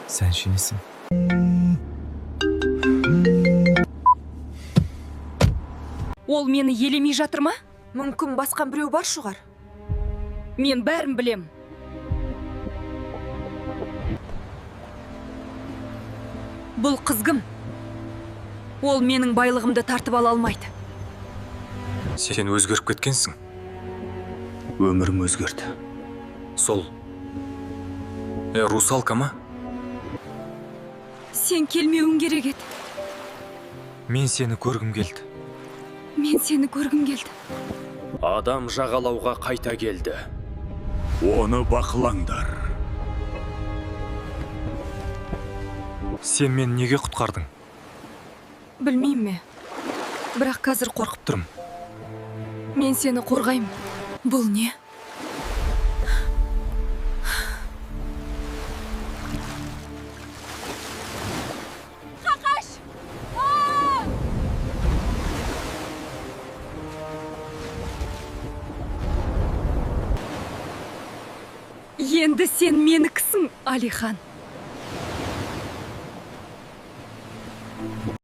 Сәншінісің. Ол мені елемей жатыр ма? Мүмкін басқан біреу бар шығар. Мен бәрін білем. Бұл қыз кім? Ол менің байлығымды тартып ала алмайды. Сен өзгеріп кеткенсің. Өмірім өзгерді. Сол. Русалка ма? Сен келмеуің керек еді. Мен сені көргім келді. Мен сені көргім келді. Адам жағалауға қайта келді. Оны бақылаңдар. Сен мені неге құтқардың? Білмеймін ме. Бірақ қазір қорқып Тұрмын. Мен сені қорғаймын. Бұл не? Қақаш! Енді сен меніксің, Алихан.